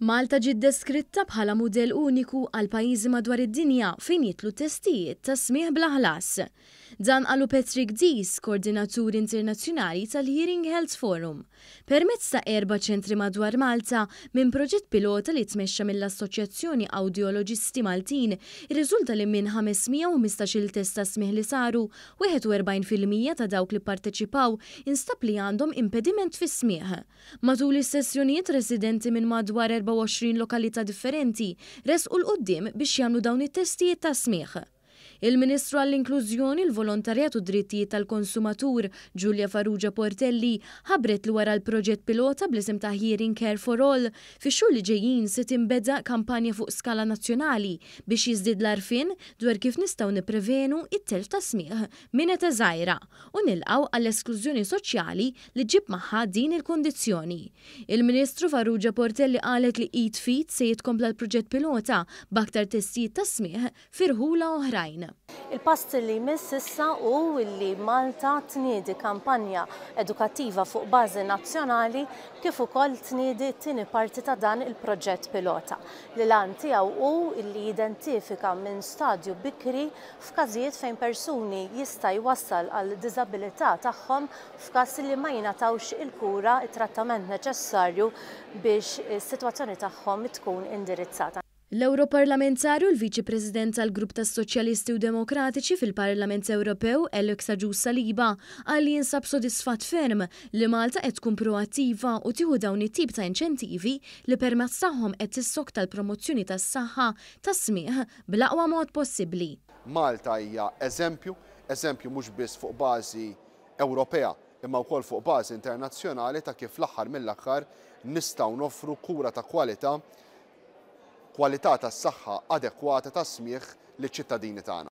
Malta ġiet deskritta bħala mudell uniku għal pajjiżi madwar id-dinja fejn jidħlu testijiet ta' smigħ bla ħlas. Dan qalu Patrick Dees, koordinatur internazzjonali tal-Hearing Health Forum. Permezz ta' erba' ċentri madwar Malta, minn proġett pilota li tmexxa mill-Assoċjazzjoni Awdjoloġisti Maltin, irriżulta li minn 515-il test ta' smigħ li saru, 41% ta' dawk li pparteċipaw instab li għandhom impediment fis-smigħ. Matul is-sessjonijiet residenti minn madwar 24 lokalità differenti resqu 'l quddiem biex jagħmlu dawn it-testijiet ta' smigħ. Il-Ministru għall-Inklużjoni, il-Volontarjat u d-Drittijiet tal-Konsumatur, Julia Farrugia Portelli, ħabbret li wara l-proġett pilota bl-isem ta' Hearing Care for All, fix-xhur li ġejjin se tinbeda kampanja fuq skala nazzjonali biex jiżdied l-għarfien dwar kif nistgħu nipprevenu t-telf tas-smigħ minn età żgħira u nilqgħu għall-esklużjoni soċjali li ġġib magħha din il-kundizzjoni. Il-Ministru Farrugia Portelli qalet li id f'id se jitkompla l-proġett pilota b'aktar testijiet tas-smigħ fi rħula oħrajn. Il-pass li jmiss issa hu li Malta tniedi kampanja edukattiva fuq bażi nazzjonali kif ukoll tniedi t-tieni parti ta' dan il-proġett pilota li l-għan tiegħu hu li jidentifika minn stadju bikri f'każijiet fejn persuni jista' jwassal għal diżabilità tagħhom f'każ li ma jingħatawx il-kura, it-trattament neċessarju biex is-sitwazzjoni tagħhom tkun indirizzata. L-Ewroparlamentari u l-Viċi President tal-Grupp tas-Soċjalisti u Demokratiċi fil-Parlament Ewropew, Alex Agius Saliba, qal li jinsab sodisfatt ferm li Malta qed tkun proattiva u tieħu dawn it-tip ta' inċentivi li permezz tagħhom qed tissokta l-promozzjoni tas-saħħa tas-smigħ bl-aqwa mod possibbli. Malta hija eżempju, eżempju mhux biss fuq bażi Ewropea imma wkoll fuq bażi internazzjonali ta' kif fl-aħħar mill-aħħar nistgħu noffru kura ta' kwalità, kwalità tas-saħħa adekwata tas-smigħ liċ-ċittadini tagħna.